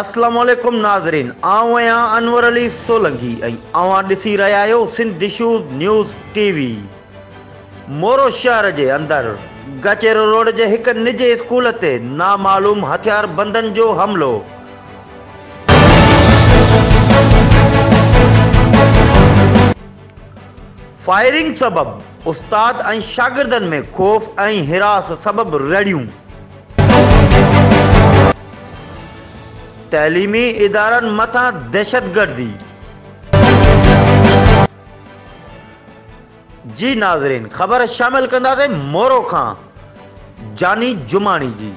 اسلام عليڪم ناظرين آئون آهيان انور علي سولنگي ۽ اوهان ڏسي رهيا آهيو Sindh issues news T V. Moro شهر جي اندر گچيرو روڊ جي هڪ نجي اسڪول تي نامعلوم هٿياربندن جو حملو. فائرنگ سبب استاد ۽ شاگردن ۾ خوف ۽ هراس سبب رڙيون. تعليمي ادارن مٿان دهشتگردي. جي ناظرين خبر شامل ڪنداسين مورو کان جاني جماڻي جي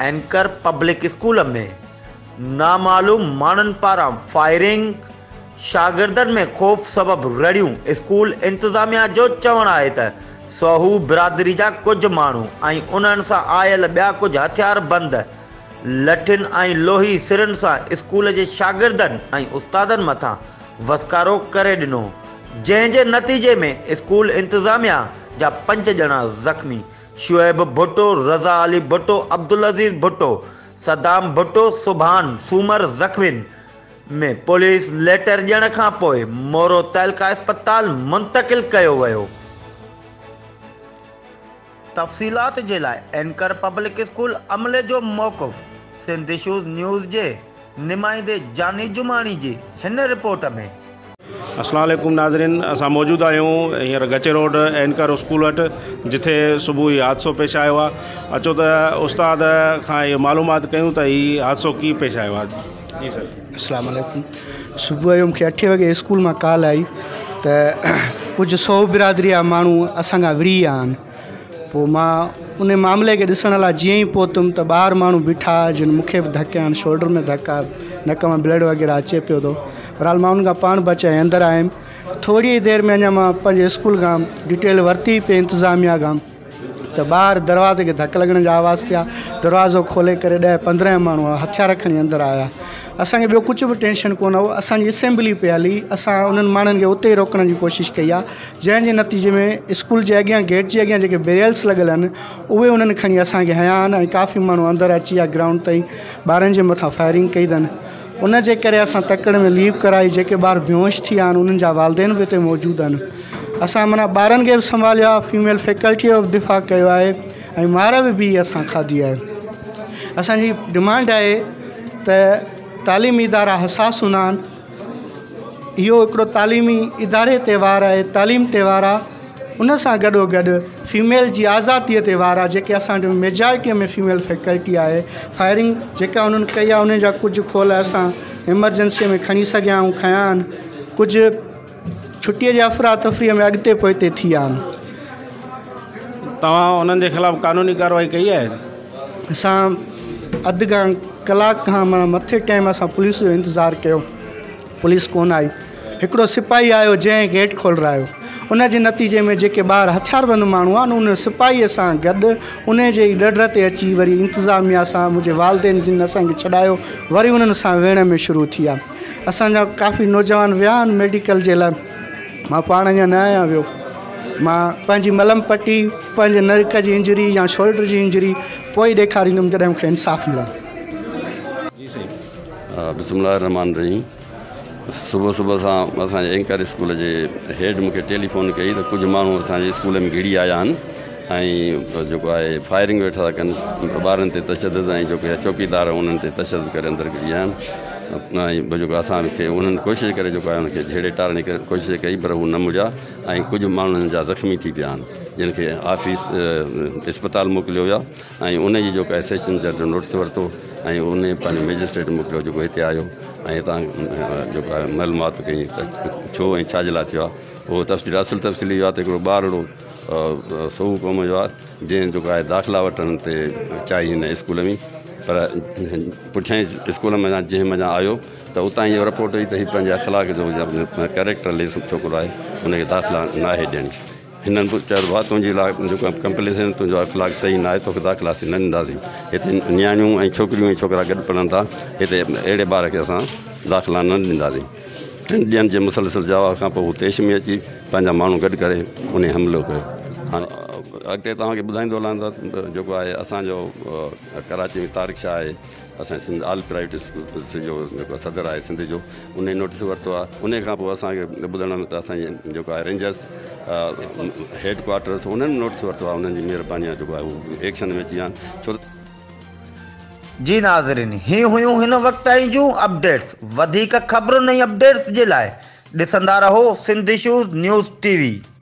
اينڪر پبلڪ اسڪول ۾ نامعلوم ماڻهن پاران فائرنگ، شاگردن ۾ خوف سبب رڙيون، اسڪول انتظاميا جو چوڻ آهي ته سوهو برادري جا ڪجهه ماڻهو ۽ انهن سان آيل ٻيا ڪجهه هٿياربند لٺين ۽ لوهي سرن سان اسڪول جي شاگردن ۽ استادن مٿان وسڪارو ڪري ڏنو، جنهن جي نتيجي ۾ اسڪول انتظاميا جا پنج ڄڻا زخمي شعيب ڀٽو، رضا علي ڀٽو، عبدالعزيز ڀٽو، صدام ڀٽو، سبحان سومر زخمين ۾ پوليس ليٽر ڏيڻ کان پوء مورو تعلقه اسپتال منتقل ڪيو ويو. تفصيلات جي لاء اينڪر پبلڪ اسڪول عملي جو موقف سنڌ اشوز نيوز جي نمائندي جاني جماڻي جي هن رپورٽ ۾. اسلام عليڪم ناظرين اسان موجود آهيون هينئر گچي روڊ اينڪر اسڪول وٽ جتي صبح هي حادثو پيش آيو آهي اچو ته استاد کان اهو معلومات ڪيون ته هي حادثو ڪيئن پيش آيو آهي جي سر. اسلام عليڪم صبح جو مونکي اٺين وڳي اسڪول مان ڪال آئي ته ڪجهه سو برادري جا ماڻهو اسان کان وڙهي ويا آهن پوء مان ان معاملي کي ڏسڻ لاء جيئن ئي پهتم ته ٻاهر ماڻهو بيٺا هئا جن مون کي به ڌڪ هنيا شولڊر ۾ ڌڪ آ نڪ مان بلڊ وغيره اچي پيو ٿو بهرحال مان ان کان پاڻ بچائي اندر آيم ٿوري ئي دير ۾ اڃا مان پنهنجي اسڪول کان ڊيٽيل ورتي پئي انتظاميا کان ته ٻاهر دروازي کي ڌڪ لڳڻ جا آواز ٿيا دروازو کولي ڪري ڏهه پندرهن ماڻهو هٿيار کڻي اندر آيا اسان کي ٻيو ڪجهه به ٽينشن ڪونه هو اسان جي اسيمبلي پئي هلي اسان انهن ماڻهن کي اتي ئي روڪڻ جي ڪوشش ڪئي آهي جنهن جي نتيجي ۾ اسڪول جي اڳيان گيٽ جي اڳيان جيڪي بيريلس لڳل آهن اهي انهن کڻي اسان کي هنيا آهن ۽ ڪافي ماڻهو اندر اچي ويا گرائونڊ تائين ٻارن جي مٿان فائرنگ ڪئي اٿن ان جي ڪري اسان تڪڙ ۾ ليو ڪرائي جيڪي ٻار بيهوش ٿي ويا آهن انهن جا والدين به هتي موجود آهن اسان معنيٰ ٻارن کي به سنڀاليو آهي فيميل فيڪلٽي جو به دفاع ڪيو آهي ۽ مار به به اسان کاڌي آهي اسانجي ڊمانڊ آهي ته تعليمي ادارا حساس هوندا آهن اهو هڪڙو تعليمي اداري تي وار آهي تعليم تي وار آهي ان سان گڏو گڏ فيميل جي آزاديء تي وار آهي جيڪي اسان وٽ ميجارٽيء ۾ فيميل فيڪلٽي آهي فائرنگ جيڪا انهن ڪئي آهي ان جا ڪجهه خول اسان ايمرجنسيء ۾ کڻي سگهيا آهيون کنيا آهن ڪجهه ڇٽيء جي افراتفريء ۾ اڳتي پوئتي ٿي ويا آهن. توهان انهن جي خلاف قانوني ڪارروائي ڪئي آهي؟ اسان اڌ کان ڪلاڪ کان معنيٰ مٿي ٽائيم اسان پوليس جو انتظار ڪيو پوليس ڪونه آئي هڪڙو سپاهي آيو جنهن گيٽ کولرايو ان جي نتيجي ۾ جيڪي ٻاهر هٿياربند ماڻهو آهن ان سپاهي سان گڏ ان جي ئي ڏڍ تي اچي وري انتظاميا سان منهنجي والدين جن اسان کي ڇڏايو وري انهن سان ويڙهه ۾ شروع ٿي ويا اسان جا ڪافي نوجوان ويا آهن ميڊيڪل جي لاء مان پاڻ اڃا نه آهيان ويو مان پنهنجي ملم پٽي پنهنجي نڪ جي انجري يا شولڊر جي انجري پوء ئي ڏيکاريندم جڏهن مون کي انصاف ملندو. جي سائين. بسم الله الرحمٰن الرحيم صبح صبح سان اسان جي اينڪر اسڪول جي هيڊ مون کي ٽيليفون ڪئي ته ڪجهه ماڻهو اسان جي اسڪول ۾ گهڙي آيا آهن ۽ جيڪو آهي فائرنگ ويٺا ٿا ڪن ٻارن تي تشدد ۽ جيڪي چوڪيدار انهن تي تشدد ڪري اندر گهڙي آيا آهن ۽ جيڪو اسان کي انهن ڪوشش ڪري جيڪو آهي ان کي جهيڙي ٽارڻ جي ڪوشش ڪئي پر هو نه مڙيا ۽ ڪجهه ماڻهن جا زخمي ٿي پيا آهن جن کي آفيس اسپتال موڪليو ويو آهي ۽ ان جي جيڪو آهي سيشن جج نوٽس ورتو ۽ ان پنهنجو مئجسٽريٽ موڪليو جيڪو هتي آيو ۽ هتان جيڪو آهي معلومات ڪئي ته ڇو ۽ ڇا جي لاء ٿيو آهي اهو تفصيل اصل تفصيل اهو آهي ته هڪڙو ٻارڙو سهو قوم جو آهي جنهن جيڪو آهي داخلا وٺڻ تي چاهي هن اسڪول ۾ پر پٺيان اسڪول منجهان جنهن منجهان آيو ته اتان اها رپورٽ هئي ته هي پنهنجي اخلاق جو ڪريڪٽر ليس ڇوڪرو آهي ان کي داخلا ناهي ڏيڻي هنن به چيو ته ڀاء تنهنجي لاء جيڪو ڪمپليشن تنهنجو اخلاق صحيح ناهي توکي داخلا اسين نه ڏينداسين هتي نياڻيون ۽ ڇوڪريون ۽ ڇوڪرا گڏ پڙهن ٿا هتي اهڙي ٻار کي اسان داخلا نه ڏينداسين ٽن ڏينهن جي مسلسل جواب کان پوء هو طيش ۾ اچي پنهنجا ماڻهو گڏ ڪري انهي حملو ڪيو هاڻي اڳتي توهان کي ٻڌائيندو هلان ته جيڪو آهي اسان جو ڪراچي ۾ طارق شاهه آهي اسان جي سنڌ آل پرائيويٽ اسڪول جو جيڪو صدر آهي سنڌ جو انهي نوٽيس ورتو آهي انهي کان پوء اسان کي ٻڌڻ ۾ ته اسان جي جيڪو آهي رينجرس هيڊ ڪوارٽرس انهن نوٽيس ورتو آهي انهن جي مهرباني آهي جيڪو آهي هو ايڪشن ۾ اچي ويا آهن ڇو ته جي ناظرين هي هيون هن وقت تائين جون اپڊيٽس وڌيڪ خبرن ۽ اپڊيٽس جي لاء ڏسندا رهو Sindh issues news T V.